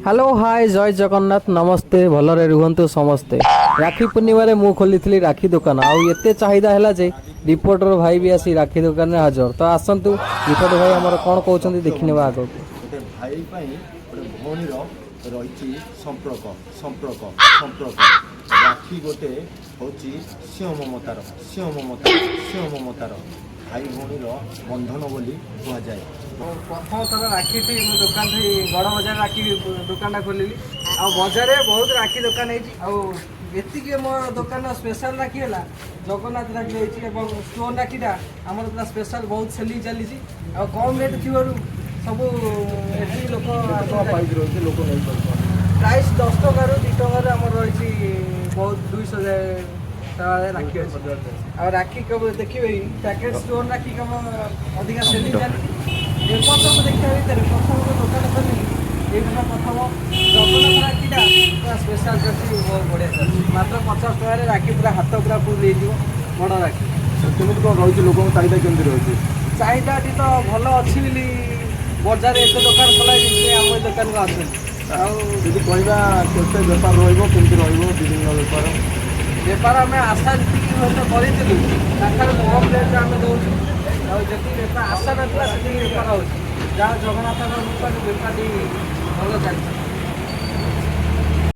Hello, ହାଏ, ଜୟ ଜଗନ୍ନାଥ, ନମସ୍ତେ। ଭଲରେ ରୁହନ୍ତୁ ସମସ୍ତେ। ରାକ୍ଷୀ ପୂର୍ଣ୍ଣିମାରେ ମୁଁ ଖୋଲିଥିଲି ରାକ୍ଷୀ ଦୋକାନ ଆଉ ଏତେ ଚାହିଦା ହେଲା ଯେ ରିପୋର୍ଟର ଭାଇ ବି ଆସି ରାକ୍ଷୀ ଦୋକାନରେ ହାଜର। ତ ଆସନ୍ତୁ, ରିପୋର୍ଟର ଭାଇ ଆମର କ'ଣ କହୁଛନ୍ତି ଦେଖିନେବା ଆଗକୁ। ଗୋଟେ ଭାଇ ପାଇଁ ଗୋଟେ ଭଉଣୀର ରହିଛି ସମ୍ପର୍କ, ସମ୍ପର୍କ, ସମ୍ପର୍କ। ରାକ୍ଷୀ ଗୋଟେ ହେଉଛି ସ୍ନେହ ମମତାର, ସ୍ନେହ ମମତାର, ସ୍ନେହ ମମତାର, ଭାଇ ଭଉଣୀର ବନ୍ଧନ ବୋଲି କୁହାଯାଏ। ପ୍ରଥମ ଥର ରାକ୍ଷୀଠି ମୁଁ ଦୋକାନଠି ବଡ଼ ବଜାର ରାକ୍ଷୀ ଦୋକାନଟା ଖୋଲିଲି। ଆଉ ବଜାରରେ ବହୁତ ରାକ୍ଷୀ ଦୋକାନ ହେଇଛି। ଆଉ ଏତିକି ମୋ ଦୋକାନର ସ୍ପେଶାଲ ରାକ୍ଷୀ ହେଲା ଜଗନ୍ନାଥ ରାକ୍ଷୀ ହେଇଛି ଏବଂ ଷ୍ଟୋନ୍ ରାକ୍ଷୀଟା ଆମର ପୁରା ସ୍ପେଶାଲ, ବହୁତ ସେଲିଂ ଚାଲିଛି। ଆଉ କମ୍ ରେଟ୍ ଥିବାରୁ ସବୁ ଏଠି ଲୋକ ପ୍ରାଇସ୍ ରହୁଛି, ଲୋକ ନେଇପାରୁଛନ୍ତି? ପ୍ରାଇସ୍ 10 ଟଙ୍କାରୁ 2 ଟଙ୍କାରୁ ଆମର ରହିଛି। ବହୁତ 200 ଟଙ୍କାରେ ରାକ୍ଷୀ ଅଛି। ଆଉ ରାକ୍ଷୀ କେବଳ ଦେଖିବେ, ପ୍ୟାକେଟ୍ ଷ୍ଟୋନ୍ ରାକ୍ଷୀ କେବଳ ଅଧିକା ସେଲିଂ ଚାଲିଛି। ଏ ବର୍ଷ ଦେଖିବା ଭିତରେ ପ୍ରଥମ ଦୋକାନ ଖୋଲିଲି, ଏଇ ବର୍ଷ ପ୍ରଥମ ଜଗନ୍ନାଥ ରାକ୍ଷୀଟା ପୁରା ସ୍ପେଶାଲ ଚାଲିଛି, ବହୁତ ବଢ଼ିଆ ଚାଲିଛି। ମାତ୍ର 50 ଟଙ୍କାରେ ରାକ୍ଷୀ, ପୁରା ହାତ ପୁରା ଫୁଲ୍ ହେଇଯିବ, ବଡ଼ ରାକ୍ଷୀ। କେମିତି କ'ଣ ରହିଛି? ଲୋକଙ୍କ ଚାହିଦା କେମିତି ରହିଛି? ଚାହିଦାଟି ତ ଭଲ ଅଛି ବୋଲି ବଜାରରେ ଏତେ ଦୋକାନ ଖୋଲା ହେଇଛି, ଆମ ଏ ଦୋକାନକୁ ଆସୁଛନ୍ତି। ଆଉ ଯଦି କହିବା, କେତେ ବେପାର ରହିବ, କେମିତି ରହିବ ବିଭିନ୍ନ ବେପାର? ବେପାର ଆମେ ଆଶା ଯେତିକି ହୁଏତ କରିଥିଲୁ, ତାଠାରୁ କମ୍ ରେଟ୍ରେ ଆମେ ଦେଉଛୁ। ଆଉ ଯେତିକି ବେପାର ଆଶା ନଥିଲା, ସେତିକି ବେପାର ହେଉଛି। ଯାହା ଜଗନ୍ନାଥଙ୍କ କୃପାରୁ ବେପାରଟି ଭଲ ଚାଲିଛି।